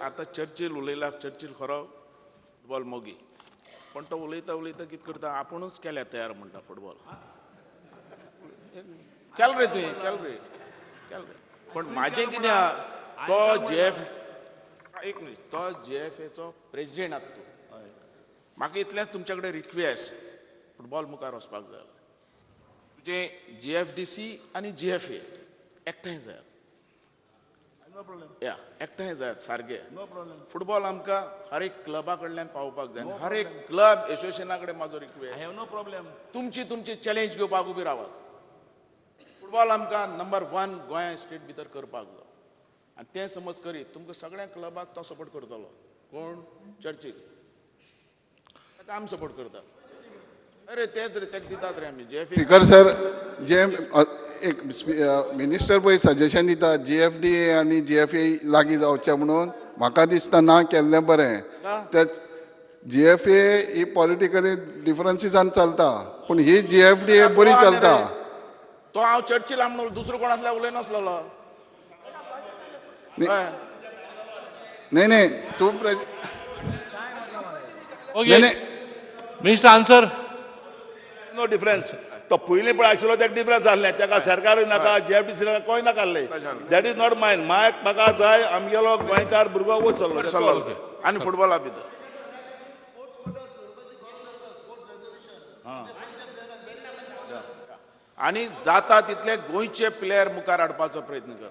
आतां Churchill उलयला, Churchill खरो football मोगी, पण तो उलयता उलयता कितें करता, आपुणूच केल्या तयार म्हणटा फुटबॉल. केल रे तुवें, केल रे, केल रे. पण म्हाजें कितें आहा, तो जी एफ, एक मिनीट, तो जी एफ एचो प्रेजिडेंट आतां तूं. म्हाका इतलेंच तुमच्या कडेन रिक्वेस्ट, फुटबॉल मुखार वचपाक जाय. तुजें जी एफ डी सी आनी जी एफ ए एकठांय जायात. No problem. या, एकठांय जायात सारके. No problem. Football आमकां हर एक क्लबा कडल्यान पावोवपाक जाय. हर एक क्लब एसोसिएशना कडेन म्हाजो request. I have no problem. तुमची तुमची चॅलेंज घेवपाक उबी रावात. फुटबॉल आमकां नंबर 1 गोंया स्टेट भितर करपाक जाय. आनी तें समज करीत तुमकां सगळ्या क्लबाक तो सपोर्ट करतलो. कोण? चर्चील. ताका आमी सपोर्ट करतात. अरे तेच रे, तेका दितात रे आमी जे. स्पीकर सर, जे एक मिनिस्टर पळय सजेशन दिता जी एफ डी ए आनी जी एफ ए लागीं जावचें म्हणून, म्हाका दिसता ना केल्लें बरें. ते जी एफ ए ही पॉलिटिकली डिफरन्सीसान चलता, पूण ही जी एफ डी ए बरी चलता. तो हांव चर्चील म्हणून दुसरो कोण आसल्यार उलयनासलेलो. न्ही न्ही तूं ओके न्ही. Minister, answer. No difference. तो पयलीं पळय आशिल्लो तेका डिफरन्स आसलें, तेका सरकारूय नाका, जी एफ डी सी नाका, कोण नाका आसलें. That is not mine. My म्हाका जाय आमगेलो गोंयकार भुरगो वचलो. आनी फुटबॉला भितर आनी जाता तितले गोंयचे प्लेयर मुखार हाडपाचो प्रयत्न कर.